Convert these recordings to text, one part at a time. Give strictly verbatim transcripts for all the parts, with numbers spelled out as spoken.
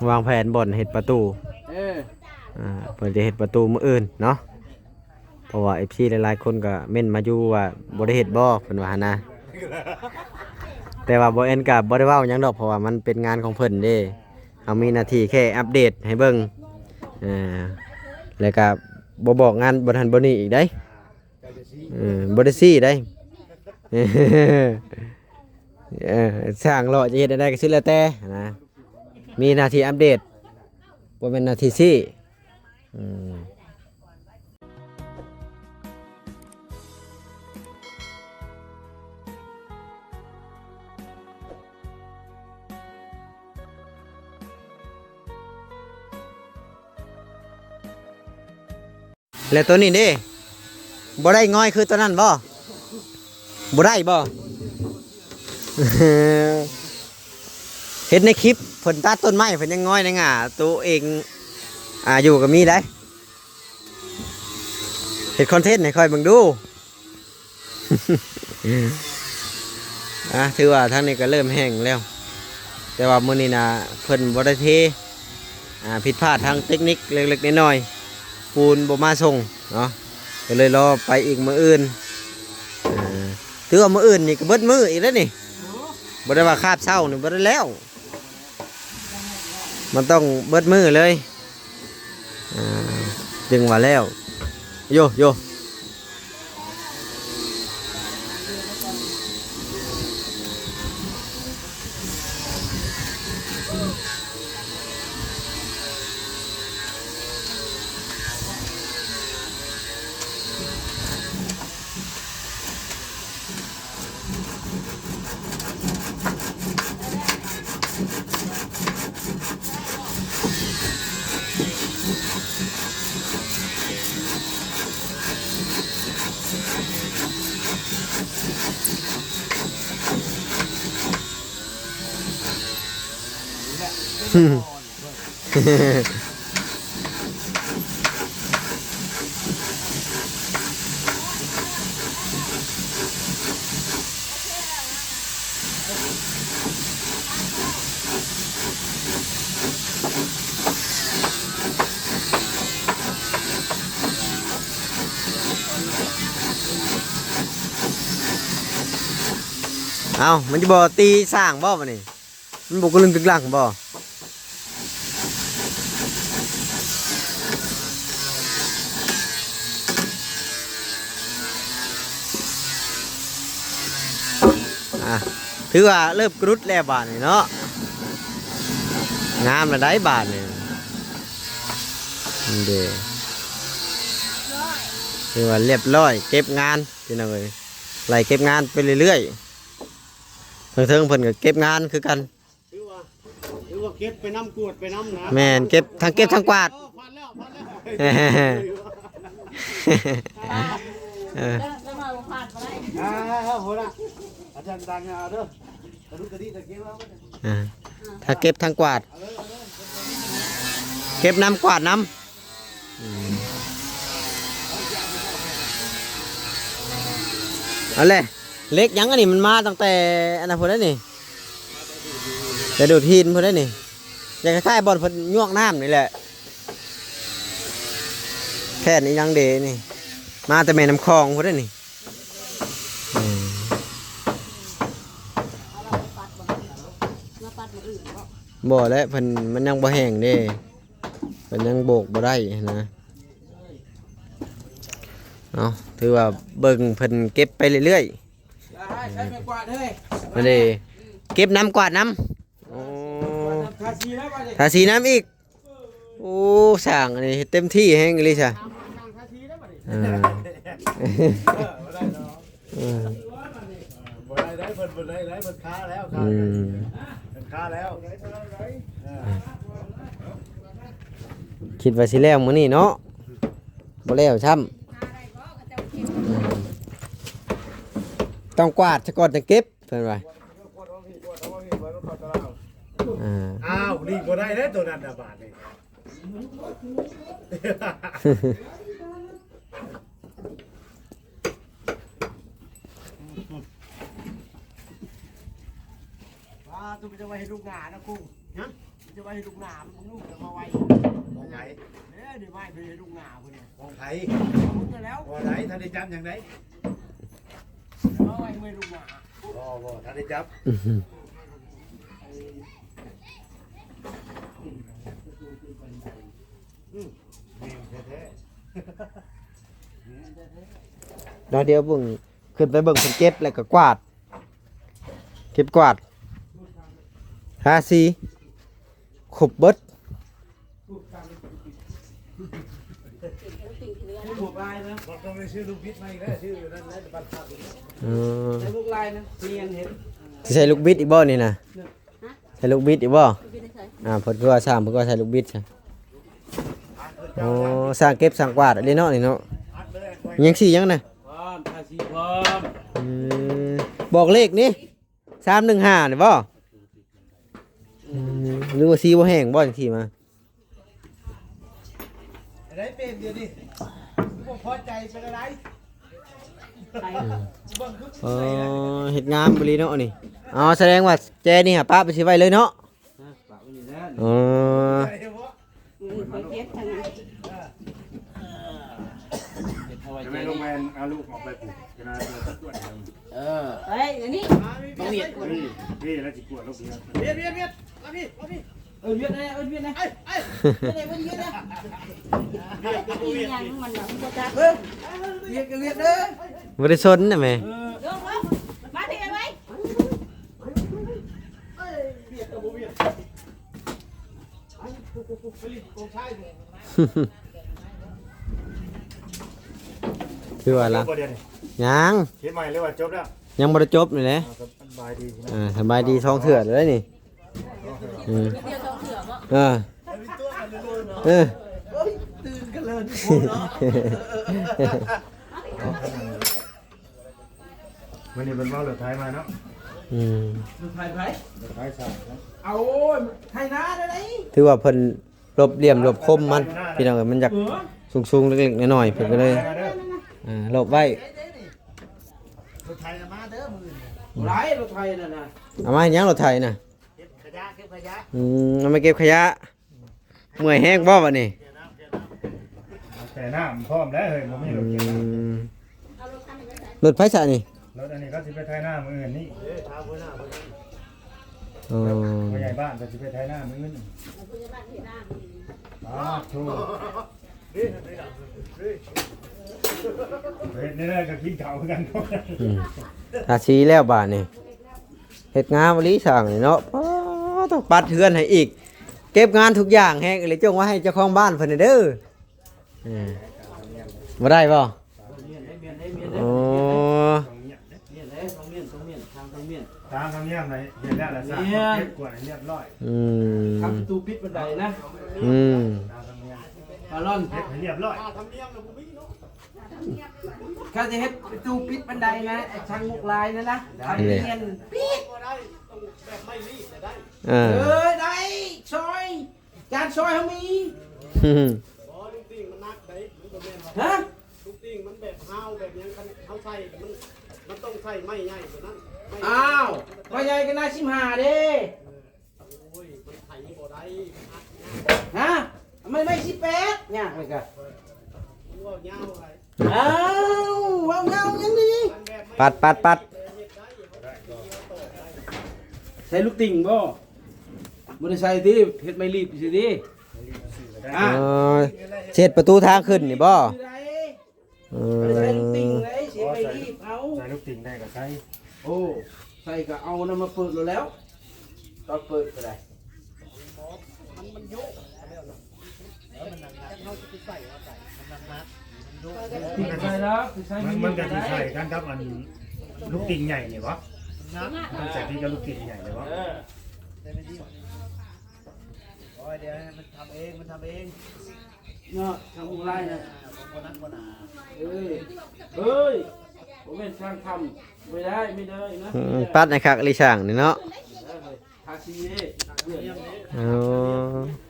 วางแผนบ่อนเฮ็ดประตู เออ อ่า เพิ่นจะเฮ็ดประตูมื้ออื่นเนาะ เพราะว่า เอฟซี หลายๆคนก็เม้นมาอยู่ว่าบ่ได้เฮ็ดบ่ เพิ่นว่าหั้นนะ แต่ว่าบ่แอนก็บ่ได้เว้าหยังดอก เพราะว่ามันเป็นงานของเพิ่นเด้ เฮามีหน้าที่แค่อัปเดตให้เบิ่ง อ่า แล้วก็บ่บอกงานบ่ทันบ่นี่อีกเด้ เออ บ่ได้ซี้ได้ เออ ช่างหล่อจะเฮ็ดอะไรก็สุดแล้วแต่นะ มีหน้าที่อัปเดต บ่แม่นหน้าที่ซี้ อืม แล้วตัวนี้เด้ บ่ได้ง่อยคือตัวนั้นบ่ บ่ได้บ่ เห็นในคลิปเพิ่นตัดต้นไม้เพิ่นยังง่อยในง่า ตัวเอง อ่า อยู่ก็มีได้ เฮ็ดคอนเทนต์ให้ค่อยเบิ่งดู อ่ะ ถือว่าทางนี้ก็เริ่มแห้งแล้ว แต่ว่ามื้อนี้นะเพิ่นบ่ได้เท อ่า ผิดพลาดทางเทคนิคเล็กๆน้อยๆ ปูนบ่มาส่งเนาะ ก็เลยรอไปอีกมื้ออื่น อ่า ถือว่ามื้ออื่นนี่ก็เบิดมื้ออีกแล้วนี่ บ่ได้ว่าคาบเช้านี่บ่ได้แล้ว มันต้องเบิดมื้อเลย อ่า จึงว่าแล้ว โย โย เอ้า มันจะบ่ตีสร้างบ่บัดนี้ มันบ่กึ่งลึงกึ่งลังบ่ อ่ะ ถือว่าเริ่มกรุดแล้วบาดนี้เนาะ งามแล้วได้บาดนี้ นี่เด้ ถือว่าเรียบร้อย เก็บงานพี่น้องเอ้ย ไล่เก็บงานไปเรื่อยๆ เทิงๆเพิ่นก็เก็บงานคือกัน ถือว่า ถือว่าเก็บไปนำกวาดไปนำนะ แม่น เก็บ ทั้งเก็บทั้งกวาด เออ พันแล้ว พันแล้ว เออ แล้วมาผ่านมาได้ อ่า เอาหัวหน้า อาจารย์ดังเอาเด้อ กระดุกกระดิกตะเกียบเอา อ่า ทั้งเก็บทั้งกวาด เก็บนำกวาดนำ อืม เอาเลย เหล็กหยังอันนี้มันมาตั้งแต่อันนั้นพุ้นแล้วนี่ แต่ดูดหินพุ้นแล้วนี่ อยากคล้ายๆบ่อนเพิ่นยวกน้ำนี่แหละ แผ่นนี้ยังเดนี่ มาแต่แม่น้ำคลองพุ้นแล้วนี่ อืม บ่แล้วเพิ่นมันยังบ่แห้งเด้ เพิ่นยังโบกบ่ได้นะ เนาะ ถือว่าเบิ่งเพิ่นเก็บไปเรื่อยๆ ใช้ไม้กวาดเฮ้ย มาเด้ เก็บนำกวาดนำ โอ้ ทาสีแล้วบัดนี้ ทาสีนำอีก โอ้ ช่างอันนี้เต็มที่แฮงอีหลีซะ ทาสีแล้วบัดนี้ เออ เออ บ่ได้ดอก เออ บ่ได้ได้ เพิ่นบ่ได้ได้ เพิ่นค้าแล้ว อืม เพิ่นค้าแล้ว เออ คิดว่าสิแล้วมื้อนี้เนาะ บ่แล้วซ้ำ อืม ต้องกวาดซะก่อนจั่งเก็บ เพิ่นว่า อ่า อ้าว นี่บ่ได้แล้วตัวนั้นน่ะบาดนี้ ว้า ตุ๊กจะมาให้ลูกหงานะครู ฮะ จะไว้ให้ลูกหน้ามันลูกจะมาไว้ของไผเด้อ เดี๋ยวไว้ไปให้ลูกหน้าเพิ่นน่ะของไผเอาเพิ่นก็แล้วบ่ได้ ถ้าได้จับหยังได๋เอาไว้ให้ลูกหน้าบ่ บ่ ถ้าได้จับ อืม แม่นแท้ๆ เนาะ เดี๋ยวเบิ่ง ขึ้นไปเบิ่งเพิ่นเก็บแล้วก็กวาด เก็บกวาด ทาสี ครบเบิด ลูกลายนะ บอกต้องไปซื้อลูกบิดมาอีกแล้ว ซื้อนั่นแล้ว บัตรภาพอีกแล้ว อืม ใส่ลูกลายนะ เนียนเห็น สิใส่ลูกบิดอีกบ่นี่นะ ใส่ลูกบิดอีกบ่ ลูกบิดได้ใส่ อ่า เพิ่นคือว่าสร้าง เพิ่นก็ใส่ลูกบิดซะ โอ้ สร้างเก็บสร้างกวาดอันนี้เนาะ นี่เนาะ ยังสียังนะ พร้อม ทาสีพร้อม อืม บอกเลขนี่ สามหนึ่งห้า นี่บ่ อืม หรือว่าสีบ่แห้งบ่ จังสีมา อะไรเป็นเดี๋ยวนี้ บ่พอใจเป็นอะไร อืม เบิ่งคือ เออ เฮ็ดงามอีหลีเนาะนี่ อ๋อ แสดงว่าแจนี่หาปะไปสิไว้เลยเนาะ ฮะ ปะไว้นี่แหละ อ๋อ อะไรวะ อืม ข้อยเก็บทางนั้น เก็บเอาไว้ จะ แจ ไม่ลง นี่ แมนเอาลูกออกไปปลูกจะน่าจะตรวจ เออ เฮ้ย อันนี้ ต้องเวียด นี่ นี่แล้วสิกวดลูกเวียด เวียด เวียด เวียด มาพี่ มาพี่ เออ เวียดนะ เออ เวียดนะ เอ้ย เอ้ย เวียดนะ เวียดนะ เวียดกับเวียด ยังมันหลังบ่จัก เออ เวียดกับเวียดเด้อ บ่ได้สนนะแม่ เออ ลง ลง มาพี่ไว้ เวียดกับเวียด คือว่าละ จบบ่เดี๋ยวนี้ ยัง เฮ็ดใหม่เลยว่าจบแล้ว ยังบ่ได้จบนี่แหละ อ่า สบายดีพี่น้อง อ่า สบายดีสองเทื่อเลยนี่ อืม เออ เออ ตื่นกันเลย มื้อนี้เพิ่นเว้ารถไถมาเนาะ อืม รถไถไผ รถไถสร้างเนาะ เอาไถนาได้ได๋ ถือว่าเพิ่นลบเหลี่ยมลบคมมัน พี่น้องเอ้ย มันอยาก เออ สูงๆ เล็กๆ น้อยๆ เพิ่นก็เลย อ่า ลบไว้ รถไถน่ะมาเด้อมื้อนี้ บ่ได้รถไถนั่นน่ะ เอามาเฮ็ดหยังรถไถน่ะ เก็บขยะ เก็บขยะ อืม เอามาเก็บขยะ เมื่อยแฮงบ่บัดนี้ แต่น้ำพร้อมแล้วเฮ้ย บ่มีรถเก็บน้ำ อืม รถไผซะนี่ รถอันนี้เขาสิไปไถนามื้ออื่นนี่ เอ้ย ถามหัวหน้าเพิ่น อ๋อ ผู้ใหญ่บ้านเขาสิไปไถนามื้ออื่น ผู้ใหญ่บ้านไถนา อ๋อ โธ่ เฮ็ดได้ก็กินข้าวคือกัน อืม ทาสีแล้วบาดนี้ เฮ็ดงามอีหลีช่างนี่เนาะ ป๊าด ต้องปัดเฮือนให้อีก เก็บงานทุกอย่างแฮงอีหลี จงไว้ให้เจ้าของบ้านเพิ่นเด้อ เออ บ่ได้บ่ เมียนได้ เมียนได้ เมียนได้ อ๋อ เมียนได้ ต้องเมียน ต้องเมียน ทางต้องเมียน ตามธรรมเนียมเลย เห็นแล้วล่ะ เมียน เก็บกวาดให้เรียบร้อย อืม ทำประตูปิดบันไดนะ อืม ตามธรรมเนียม ปาลอน เก็บให้เรียบร้อย ถ้าจะเฮ็ดประตูปิดบันไดนะ ไอ้ช่างมุกลายนั่นนะ ได้ ทำเนียน ปิด เออ เออ ได้ ซอย จานซอยเขามี บ่ ลูกติ่งมันหนักเด้ มันบ่แม่นว่า ฮะ ลูกติ่งมันแบบฮาวแบบหยัง คันเฮาใส่ มัน มันต้องใส่ไม้ใหญ่กว่านั้น ไม้ อ้าว ไม้ใหญ่ก็น่าสิบห้าเด้ โอ้ย มันไถบ่ได้ มันหนัก ฮะ ไม่ ไม่สิบแปด ยากเลยกะ มันเว้ายาวหลาย อ้าว เว้ายาวยังดี มันแบบไม้ ปัด ปัด ปัด ใส่ลูกติ่งบ่ บ่ได้ใส่ติ เฮ็ดไม้รีบซื่อติ อ่ะ เออ เช็ดประตูทางขึ้นนี่บ่ เออ บ่ได้ใส่ลูกติ่งเลย สิไปรีบเอา ใส่ลูกติ่งได้ก็ใส่ โอ้ ใส่ก็เอานำมาเปิดโลดแล้ว ตอนเปิดก็ได้ มัน มันโยก มันก็สิใส่แล้ว สิใส่ มัน มันก็สิใส่กันกับอันลูกติ่งใหญ่นี่บ่ มันต้องใส่ที่กับลูกติ่งใหญ่นี่บ่ เออ โอ้ย เดี๋ยวให้มันทำเอง มันทำเอง เนาะ ทางอุไรนะ อ่า ผมคนนั้นคนหนา เอ้ย เฮ้ย ผมเป็นช่างทำ ไม่ได้ ไม่ได้นะ อืม ปัดนะครับ อีหลีช่างนี่เนาะ เออ ทาสีนี่ อ๋อ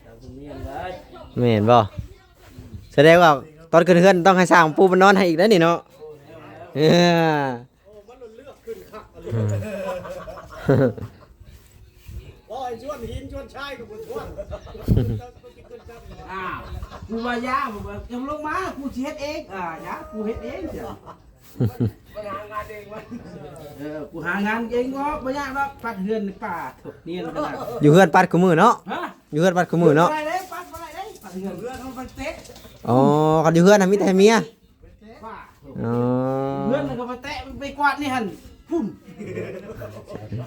ทาสีเนียนได้ แม่นบ่ แสดงว่าตอนขึ้นเฮือนต้องให้ช่างปูมานอนให้อีกแล้วนี่เนาะ เออ โอ้ มันเลือกขึ้นคักอันนี้ อืม โอ้ย ชวนหินชวนชายกับผมโท อ้าว กูว่าอย่า ผมว่ายังลงมา กูสิเฮ็ดเอง อ่า อย่า กูเฮ็ดเองจ้ะ มันหางานเองวะ เออ กูหางานเองเนาะ บ่ยากดอก ปัดเฮือนป่า เนียนขนาด อยู่เฮือนปัดคู่มื้อเนาะ ฮะ อยู่เฮือนปัดคู่มื้อเนาะ บ่ได้เด้ ปัดบ่ได้เด้ ปัดเฮือน เฮือนมันไปเตะ อ๋อ คันอยู่เฮือนน่ะมีแต่เมีย อ๋อ เฮือนมันก็ไปเตะ ไปกวาดนี่หั่น พุ่น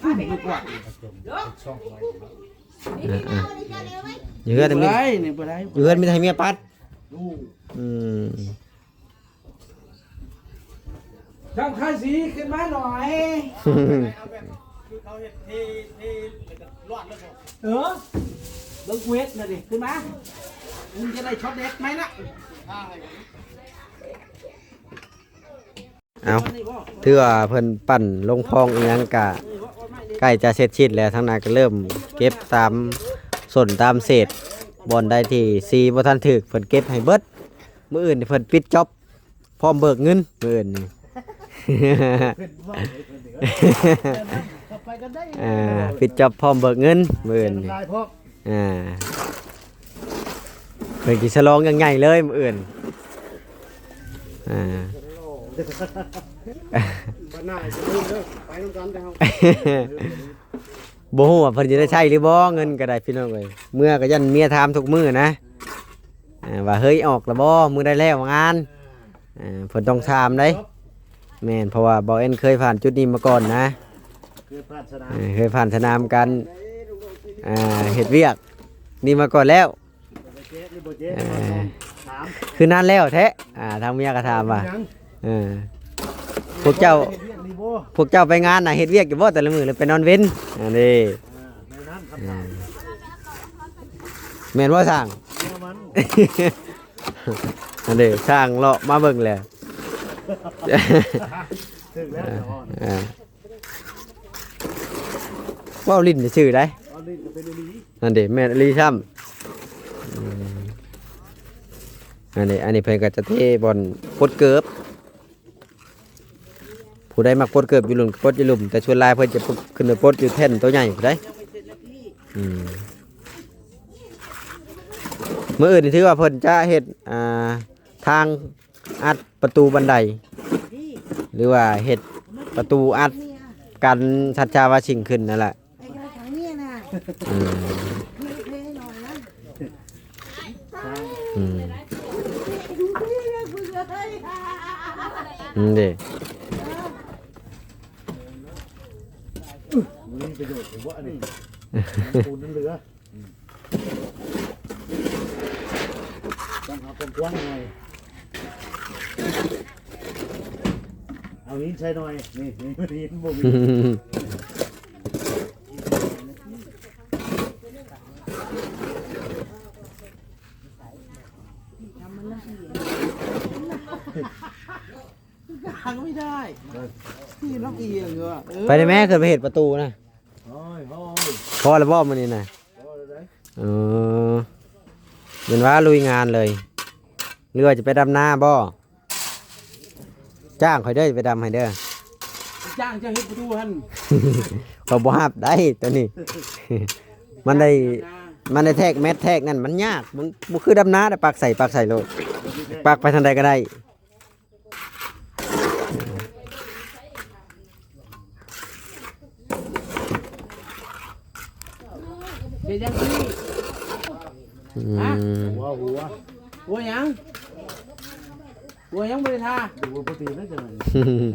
พุ่นไปกวาด อ่ะๆ อยู่เฮือนน่ะมี บ่ได้ นี่บ่ได้ อยู่เฮือนมีแต่เมียปัด ดู อืม ช่างทาสีขึ้นมาหน่อย เอาแบบ คือเขาเฮ็ดเท เท แล้วก็รอดแล้วก็ เออ เบิ่งกูเฮ็ดน่ะดิ ขึ้นมา มึงจะได้ช็อตเด็ดไหมน่ะ เอา ถือว่าเพิ่นปั่นลงพองอิหยังกะ ใกล้จะเสร็จสิ้นแล้ว ทางนั้นก็เริ่มเก็บตามส้นตามเศษ บ่อนใดที่สีบ่ทันถูก เพิ่นเก็บให้เบิด มื้ออื่นนี่เพิ่นปิดจ็อบ พร้อมเบิกเงิน มื้ออื่นนี่ อ่า ปิดจ็อบพร้อมเบิกเงิน มื้ออื่นนี่ อ่า เพิ่นสิฉลองอย่างใหญ่เลยมื้ออื่น อ่า บ่ฮู้ว่าเพิ่นสิได้ใช้หรือบ่ เงินก็ได้พี่น้องเอ้ย เมื่อก็ย่านเมียถามทุกมื้อนะ อ่า ว่า "เฮ้ย ออกแล้วบ่ มื้อใดแล้วงาน" อ่า เพิ่นต้องถามเด้ แม่น เพราะว่าบ่าวแอนเคยผ่านจุดนี้มาก่อนนะ เคยผ่านสนาม เออ เคยผ่านสนามการ อ่า เฮ็ดเวียกนี่มาก่อนแล้ว เออ คือนานแล้วแท้ อ่า ทางเมียก็ถามว่า เออ พวกเจ้า พวกเจ้าไปงานน่ะ เฮ็ดเวียกอยู่บ่แต่ละมื้อ หรือไปนอนเว็น อันนี้ แม่นบ่ช่าง อันนี้ช่างเลาะมาเบิ่งแล้ว ถึงแล้ว อ่า เว้าลิ้นซื่อๆ ได้ เอาลิ้นก็เป็นอีหลี นั่นเด้ แม่นอีหลีซ้ำ อืม อันนี้ อันนี้เพิ่นก็จะเทบ่อนปลดเกิบ ผู้ใดมักปลดเกิบอยู่ลุ่มก็ปลดอยู่ลุ่ม แต่ส่วนหลายเพิ่นจะปลดขึ้นไปปลดอยู่แท่นตัวใหญ่ผู้ใด อืม มื้ออื่นนี่ถือว่าเพิ่นจะเฮ็ด อ่า ทางอัดประตูบันได หรือว่าเฮ็ดประตูอัดกันสัตว์ชาวาสิ่งขึ้นนั่นแหละ ไอ้กระถางเนี่ยนะ อืม เทๆหน่อยนะ อืม ดูเทเลยมึงเลย อืมเด้ มันมีประโยชน์หรือว่าอันนี้ ปูนนั่นเหลือ ต้องเอากว้างๆหน่อย เอาหินใส่หน่อย นี่ นี่ นี่ บ่มี กางไม่ได้ ที่ลำเอียงอยู่อะ เออ ไปได้ไหม ขึ้นไปเฮ็ดประตูนะ โอ้ย โอ้ย พอแล้วบ่มื้อนี้นะ พอแล้วเด้ เออ แม่นว่าลุยงานเลย หรือว่าจะไปดำนาบ่ จ้างข่อยเด้อ ไปดำให้เด้อ จ้างเจ้าเฮ็ดประตูหั่น ข่อยบ่ฮับได้ตัวนี้ มันได้ มันได้แทกแมตแทกนั่น มันยาก มันบ่คือดำนาได้ ปักใส่ ปักใส่โลด ปักไปทางใดก็ได้ เป็นยังไง อืม หัว หัว หัวหยัง หัวหยังบ่ได้ทา ดูปกติแล้วจังไง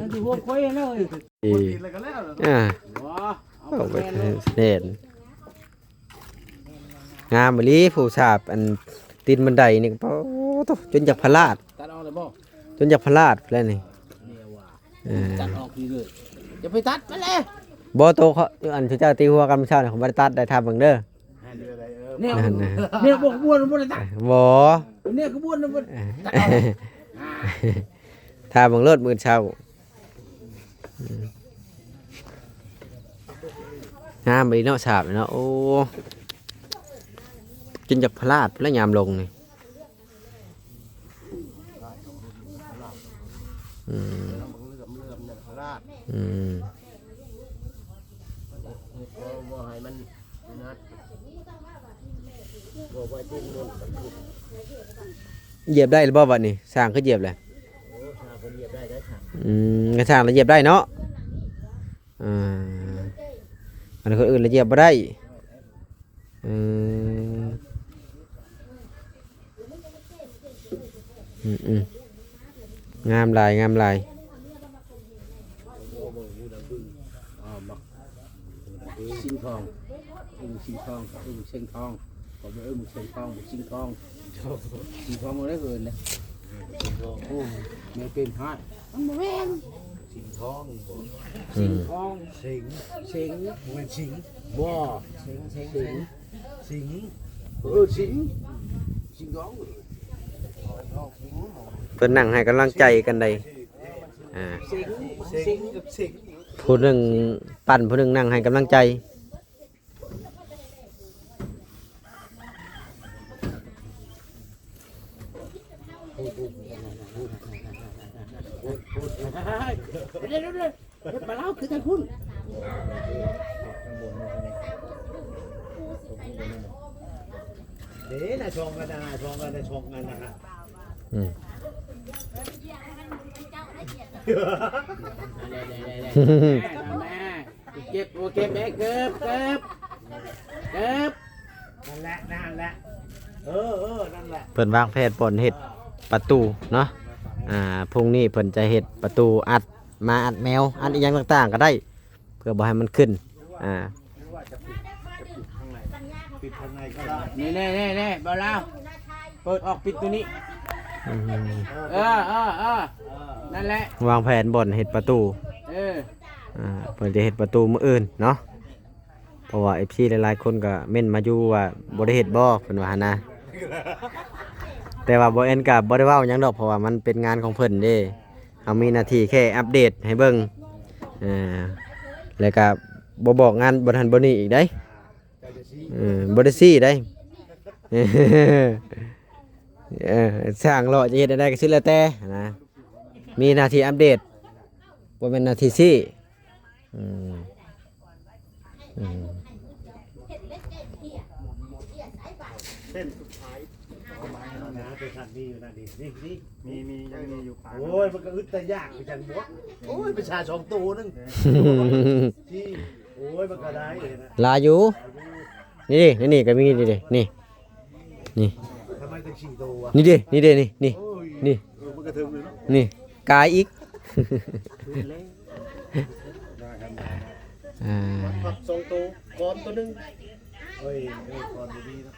นั่นคือหัวควายนะเอ้ย เออ แล้วก็แล้ว อ่า หัว เอา เอาไป ไปแทนเลย แทน งามอีหลี ผู้สาบอันตีนบันไดนี่ก็ โอ้โธ่ จนอยากพลาด ตัดออกเลยบ่ จนอยากพลาดแล้วนี่ เนี่ยว่ะ เออ ตัดออกทีเลย อย่าไปตัดมันเลย บ่ โตเขา อันที่เจ้าตีหัวกันเมื่อเช้านี่ ผมบ่ได้ตัด ได้ทำเบิ่งเด้อ เนี่ย นั่นน่ะ เนี่ยบอกบ้วนมันบ่ได้ตัด บ่ เนี่ยก็บ้วนมันบ่ได้ตัดออก ทำเบิ่งโลดมื้อเช้า อืม งามอีหลีเนาะ สาบเนาะ โอ้ จนอยากพลาดแล้วยามลงนี่ อืม อืม บ่ให้มันนัด เหยียบได้หรือบ่บัดนี้ สร้างคือเหยียบแหละ อืม กระช่างละเหยียบได้เนาะ อ่า อันคนอื่นละเหยียบบ่ได้ อืม อืม อืม งามหลาย งามหลาย สิงห์ทอง อึ่งสิงห์ทอง อึ่งเชียงทอง ผมไปเอิ้นเชียงทอง สิงห์ทอง สิงห์ทองบ่ได้เอิ้นนะ โอ้ แม่เป็นฮาด มันบ่แม่น สิงห์ทองบ่ อืม สิงห์ทอง สิงห์ สิงห์ บ่แม่นสิงห์ บ่ สิงห์ สิงห์ สิงห์ สิงห์ เออ สิงห์ สิงห์ทอง เพิ่นนั่งให้กำลังใจกันใด อ่า สิงห์ สิงห์ กับสิงห์ ผู้หนึ่งปั่น ผู้หนึ่งนั่งให้กำลังใจ เดี๋ยวๆๆ เดี๋ยวมาเล่าคือทางคุณ เด้นะ ช่องกันนะ ช่องกันนะ ช่องกันนะฮะ อืม แม่ โอเค แม่ เกือบ เกือบ เกือบ นั่นแหละ นั่นแหละ เออ เออ นั่นแหละ เพิ่นวางแผนบ่อนเฮ็ดประตูเนาะ อ่า พรุ่งนี้เพิ่นจะเฮ็ดประตูอัดหมาอัดแมว อัดอีหยังต่างๆ ก็ได้ เพื่อบ่ให้มันขึ้น อ่า หรือว่าจะปิด จะปิดข้างใน ปิดข้างในก็ได้ นี่ๆๆๆ บ่าวลาว เปิดออกปิดตัวนี้ อืม เออ เออ เออ นั่นแหละ วางแผนบ่อนเฮ็ดประตู เออ อ่า เพิ่นจะเฮ็ดประตูมื้ออื่นเนาะ เพราะว่า เอฟซี หลายๆ คนก็เม้นมาอยู่ว่าบ่ได้เฮ็ดบ่ เพิ่นว่าหั้นนะ แต่ว่าบ่แอนก็บ่ได้เว้าหยังดอก เพราะว่ามันเป็นงานของเพิ่นเด้ เฮามีหน้าที่แค่อัปเดตให้เบิ่ง อ่า แล้วก็บ่บอกงานบ่ทันบ่นี่อีกเด้ เออ บ่ได้ซี้ได้ เออ ช่างเลาะจะเฮ็ดอะไรก็สุดแล้วแต่นะ มีหน้าที่อัปเดต บ่แม่นหน้าที่ซี้ อืม อืม เส้นสุดท้าย เอาไม้เอานะ เป็นสัตว์มีอยู่นะดิ นี่ นี่ มี มี ยังมีอยู่ ปลา โอ้ย มันก็อึดแต่ยากไปจังหมด โอ้ย ประชาชนตัวหนึ่ง ที่ โอ้ย มันก็ได้เลยนะ หลายอยู่ นี่ดิ นี่ นี่ก็มี นี่ดิ นี่ นี่ ทำไมถึงสี่ตัววะ นี่ดิ นี่ดิ นี่ นี่ โอ้ย นี่ เออ มันกระเทิงเลยเนาะ นี่ กายอีก ได้ครับ อ่า ผักสองตัว ก้อนตัวหนึ่ง เฮ้ย เฮ้ย ก้อนตัวนี้นะ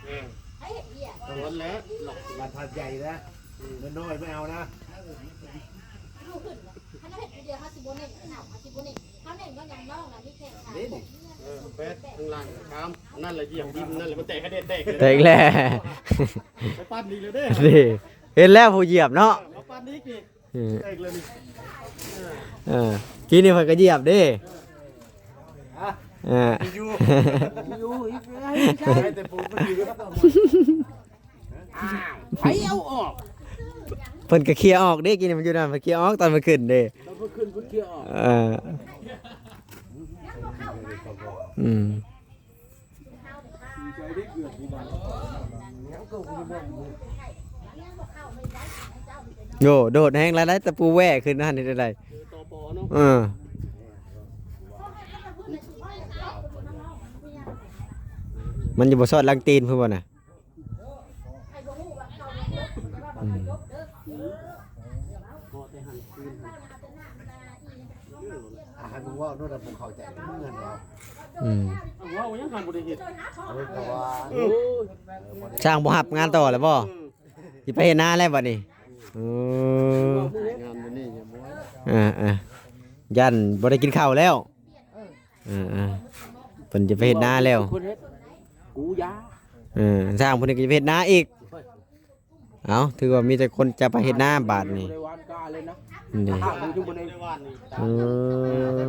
ก้อนแล้ว มันผัดใหญ่นะ มันน้อยไม่เอานะ นี่นี่ เออ แปดข้างล่าง สาม นั่นแหละ เหยียบดินนั่นแหละ มันแตกกระเด็นแตกเลย แตกแล้ว ไปปั้นอีกเลยเด้ นี่ เห็นแล้วผู้เหยียบเนาะ มาปั้นอีกนี่ เออ แตกเลยนี่ เออ กี้นี่เพิ่นก็เหยียบเด้ อ่ะ เออ อยู่ อยู่ ให้แต่ปูนมันอยู่ อ้าว ใครเอาออก เพิ่นก็เคลียร์ออกเด้ กี้นี่มันอยู่นั่น เพิ่นเคลียร์ออกตอนมันขึ้นเด้ ตอนมันขึ้นเพิ่นเคลียร์ออก เออ อืม โย โดดแฮงแล้วได้ตะปูแหว่ขึ้นนั่นนี่ได้ เออ มันอยู่บ่ซอดหลังตีนเพิ่นบ่น่ะ อืม อาหารมึงว่าโน่นน่ะผมเข้าใจเงินเรา อืม เว้ายังหันบ่ได้เฮ็ด เออ เพราะว่า เออ ช่างบ่รับงานต่อแล้วบ่ เออ สิไปเฮ็ดนาแล้วบัดนี้ เออ งานมื้อนี้ยังบ่ อ่าๆ ย่านบ่ได้กินข้าวแล้ว เออๆ เพิ่นจะไปเฮ็ดนาแล้ว เพิ่นเฮ็ด กูยา เออ ช่างเพิ่นก็จะไปเฮ็ดนาอีก เอ้า ถือว่ามีแต่คนจะไปเฮ็ดนาบาดนี้ บ่ได้หว่านกล้าเลยนะ นี่ ข้าวมันยังบ่ได้หว่านนี่ เออ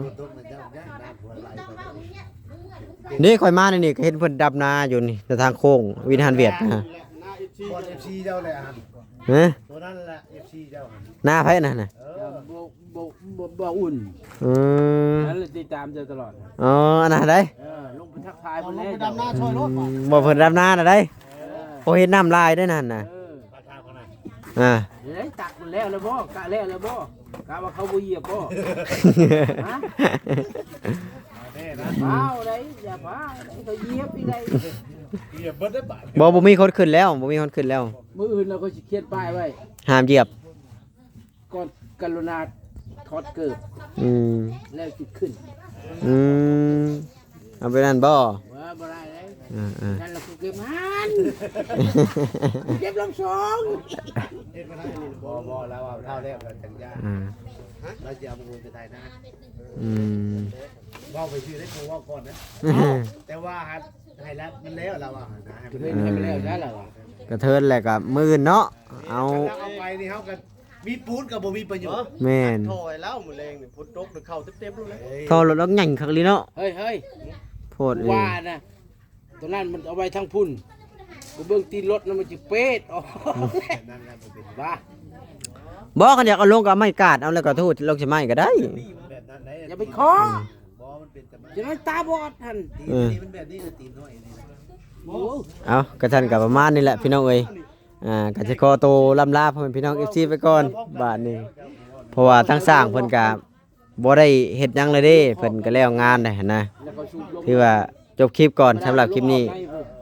นี่ข่อยมานี่ นี่ก็เห็นเพิ่นดำนาอยู่นี่ ในทางโค้งวิหารเวียดนะ หน้า เอฟซี ก่อน เอฟซี เจ้าแหละอัน ฮะ ตัวนั้นแหละ เอฟซี เจ้า นาไผนั่นน่ะ เออ บ่ บ่ บ่ บ่อุ่น อืม นั่นแหละติดตามเจ้าตลอด อ๋อ อันนั้นได๋ เออ ลงไปทักทายเพิ่น ลงไปดำนาช่วยรถ อืม บ่เพิ่นดำนาน่ะได๋ เออ โอ้ เฮ็ดน้ำลายได้นั่นน่ะ เออ อ่า เฮ้ยตักมันแล้วแล้วบ่กะแล้วแล้วบ่กะว่าเขาบ่เหยียบบ่ฮะอย่าพาวได้อย่าพาวได้เขาเหยียบอีกได้ เหยียบเบิดได้บาด บ่บ่มีคนขึ้นแล้วบ่มีคนขึ้นแล้ว มื้ออื่นเราก็สิเขียนป้ายไว้ ห้ามเหยียบ ก่อนกรุณาถอดเกิบ อืม แล้วสิขึ้น อืมเอาไปนั่นบ่ ว่าบ่ได้เลย อ่าอ่า นั่นเราก็เก็บหันเก็บลงสอง บ่บ่แล้วว่าเท่าแล้วกันจังยา อ่า แล้วจะเอามือไปไทยนะ อืม ว่าไปชื่อได้กูว่าก่อนนะแต่ว่าหัดไทยรัฐมันแล้วเราอ่ะนะให้มัน เพิ่นให้ไปแล้วใช่หรอวะ กระเทินแหละกับมื้ออื่นเนาะเอา เอาไปนี่เขากันมีปูนกับบ่มีประโยชน์ แม่น ถอยแล้วมือแรงนี่พุดตกหรือเข่าเต็มๆเลย ท่อรถล็อกใหญ่คักลีเนาะ เฮ้ยเฮ้ย โพด กู เอ้ ว่าย นะตัวนั้นมันเอาไว้ทางพุ่นกูเบิ่งตีนรถนะมันจะเปดออก นั่นแหละมันเป็น ว่า บ่คันอยากเอาลงก็เอาไม้กาดเอาแล้วก็ทูดลงใส่ไม้ก็ได้ แบบนั้นได้ อย่าไปเคาะ บ่มันเป็นแต่มัน จะนั้นตาบอดหัน ตีนนี่มันแบบนี้นะตีนน้อยนี่ โอ้ เอากระทันกับประมาณนี้แหละพี่น้องเอ้ยอ่ากะจะขอโตวล่ำลาพ่อแม่พี่น้อง เอฟซี ไปก่อนบาดนี้ เพราะว่าทั้งสร้างเพิ่นกะบ่ได้เฮ็ดหยังเลยเด้เพิ่นก็แล้วงานได้หั้นนะ แล้วก็สูบลม ถือว่าจบคลิปก่อนสำหรับคลิปนี้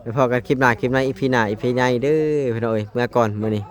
ไปพอกันคลิปหน้าคลิปหน้า อีพี หน้า อีพี ในเด้อพี่น้องเอ้ยเมื่อก่อนมื้อนี้